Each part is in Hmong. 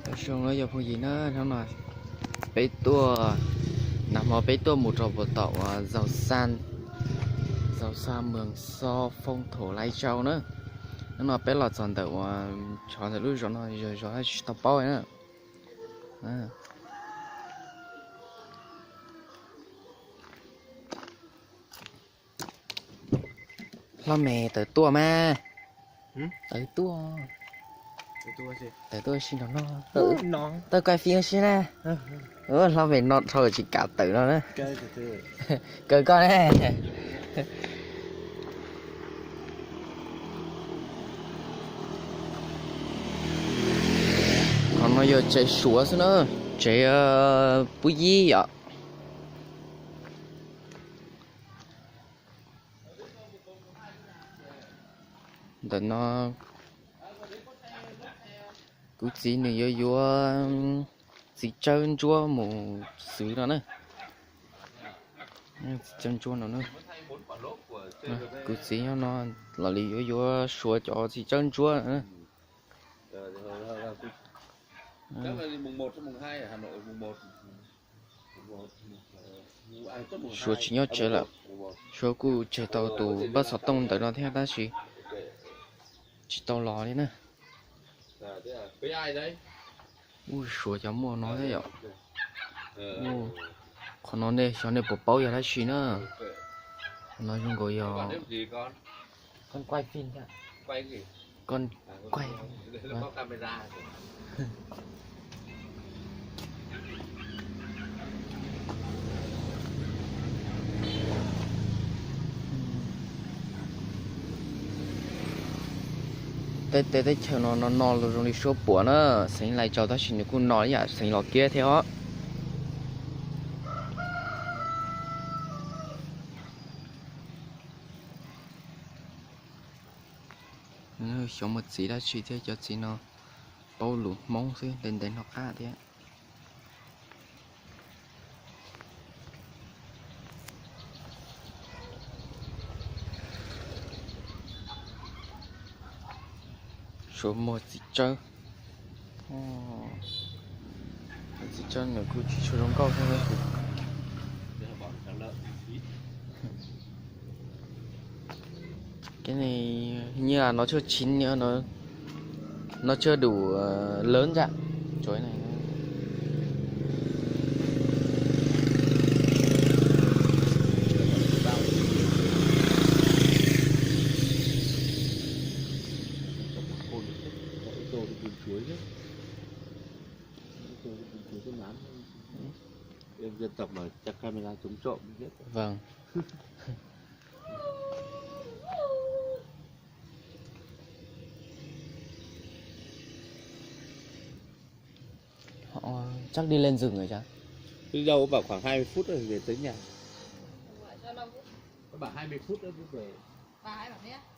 Nyob zoo na cov phooj ywg na, hnub no peb tuaj, nag hmo peb tuaj mus rau puag tom uas Zau Xas, Zau Xas Moos Xo, Foob Thum, Lais Tsau na. Hnub no peb los txog ntawm uas nyob ntawm lub zos no, zos zos tsis tau paub na. Hlob Mes, tawm tuaj mas. Tawm tuaj. Tawm tuaj si nrog no. Tawm kaij fim si na. Hlob Mes no dhau tsis kam tawm no na. Kaw koj ne. Qhov no yog tsev Suav xwb na, tsev Pub Yib yom. Ntawm no kuv txiv nws yuav yuav txiv tsawb ntsuab mus xwb no na. Txiv tsawb ntsuab no na. Kuv txiv nyob no los li yuav yuav Suav cov txiv tsawb ntsuab. Suav tsis nyob tsev lawm. Suav kuj tseg tau tus npawb xov tooj ntawm no thiab tab sis tsis tau los li na. Ub, Suav cov muaj no thiab yom. Qhov no nej xyov nej puas paub yog dab tsi na. Qhov no zoo nkaus yog koj, tej teb chaws no no no los zoo li suab puam na, xeev Lais Tsaus tab sis nws kuj no ib yam xeev Los Kiab thiab os. Xyov muaj txiv dab tsi thiab, cov txiv no paub lus Hmoob xwb, ntev ntev hnov qab thiab. Suav muag txiv tsawb. Txiv tsawb nws kuj tsis tshua zoo nkauj thiab. Cái này hình như là nó chưa chín nữa, nó, nó chưa đủ, ờ, lớn dạ. Chuối này. Em dân tộc mà chặt camera chống trộm biết. Vâng. Họ chắc đi lên rừng rồi chăng? Đi đâu cũng bảo khoảng hai mươi phút rồi về tới nhà. Có bảo hai mươi phút nữa mới về. Ờ,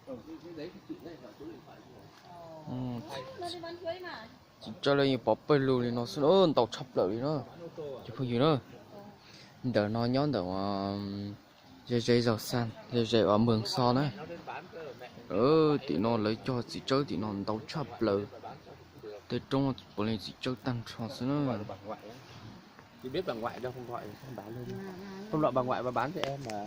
cái, cái đấy thì chị lại gọi số điện thoại cho. Ừ. Txiv tsawb lawv yeej pov pawg lug li no xwb na, ntau tshaj plaws li na. Cov phooj ywg na, ntawm no nyob ntawm ze ze Zau Xas, ze ze uas Moos Xo na. Tim no lawv cog txiv tsawb tim no ntau tshaj plaws. Tej roob puav leej txiv tsawb tag nrho xwb na. Không loại bà ngoại ra không gọi, không gọi bà bán cho em mà.